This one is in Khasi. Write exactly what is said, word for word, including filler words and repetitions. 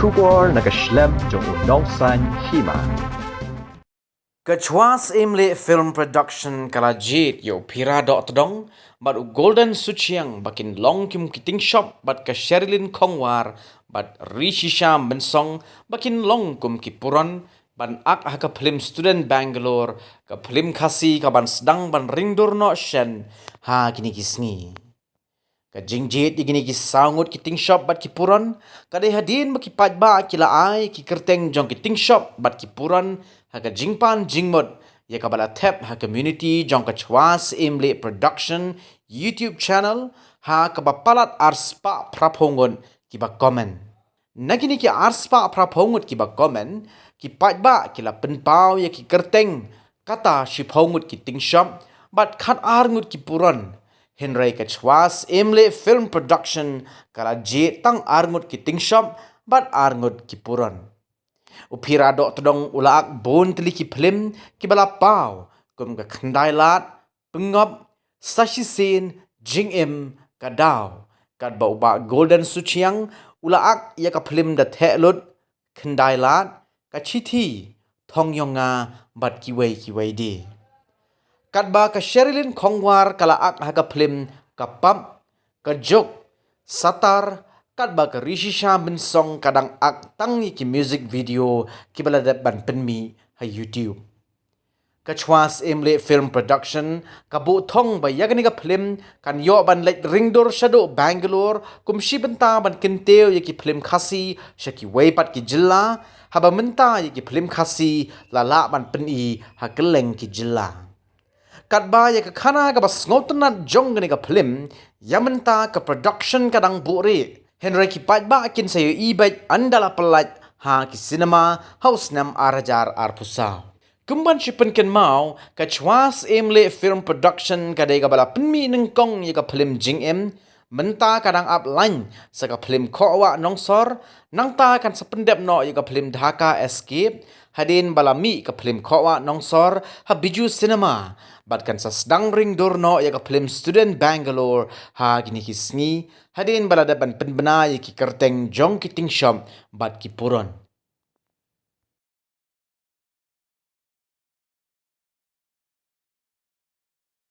Khubor na ka shlem jong u nongsan hima. Ka Chwa Syiemlieh Film Production ka la jied ïa u Phira Dohtdong bad u Golden Suchiang ba kin long kum ki tyngshop bad ka Sherilyn Khongwar bad Rishisha Mynsong ba kin long kum ki puron ban ak ha ka phlim Student Bangalore, ka phlim Khasi ka ban sdang ban ring dur noh shen ha kine ki sngi. Ka jingjied ïa kine ki saw ngut ki tyngshop bad ki puron ka dei hadien ba ki paidbah ki la ai ki kyrteng jong ki tyngshop bad ki puron ha ka jingpan jingmut ïa kaba la thep ha community jong ka Chwa Syiemlieh Production YouTube channel, ha kaba palat arspah phraphew ngut kiba comment. Na kine ki arspah phraphew ngut kiba comment, ki paidbah ki la pynpaw ïa ki kyrteng kata shiphew ngut ki tyngshop bad khatar ngut ki puron. Hynrei ka Chwa Syiemlieh Film Production ka la jied tang ar ngut ki tyngshop bad ar ngut ki puron. U Phira Dohtdong u la ak bun tylli ki phlim kiba la paw kum ka Khyndai Lad, Pynngop, Sa Shisien, Jingim, Ka Daw, katba u Bah Golden Suchiang u la ak ïa ka phlim Da Theh Lut, Khyndai Lad, Ka Chithi, Thong Ïong Nga bad kiwei kiwei de. Katba ka Sherilyn Khongwar ka la ak ha ka phlim Ka Pap, Ka Juk, Satar, katba ka Rishisha Mynsong ka dang ak tang ïa ki music video kiba la dep ban pynmih ha YouTube. Ka Chwa Syiemlieh Film Production ka buh thong ba ïa kane ka phlim kan ïoh ban leit ring dur shaduh Bangalore kum shi bynta ban kyntiew ïa ki phlim Khasi sha kiwei pat ki jylla, haba mynta ïa ki phlim Khasi la lah ban pyni ha kylleng ki jylla. Katba ïa ka khana kaba sngewtynnat jong kane ka phlim, ïa mynta ka production ka dang buhrieh. Hynrei ki paidbah kin sa ïohi beit ynda la pyllait ha ki cinema ha u snem ar hajar arphew saw. Kumban shu pynkynmaw, ka Chwa Syiemlieh Film Production ka dei kaba la pynmih nyngkong ïa ka phlim Jingim, mynta ka dang ap lain sa ka phlim Khohwah Nongsor, nangta kan sa pyndep noh ïa ka phlim Dhaka Escape, hadien ba la mih ka phlim Khohwah Nongsor ha Bijou Cinema, bad kan sa sdang ring dur noh ïa ka phlim Student Bangalore ha kine ki sngi, hadien ba la dep ban pynbna ïa ki kyrteng jong ki tyngshop bad ki puron.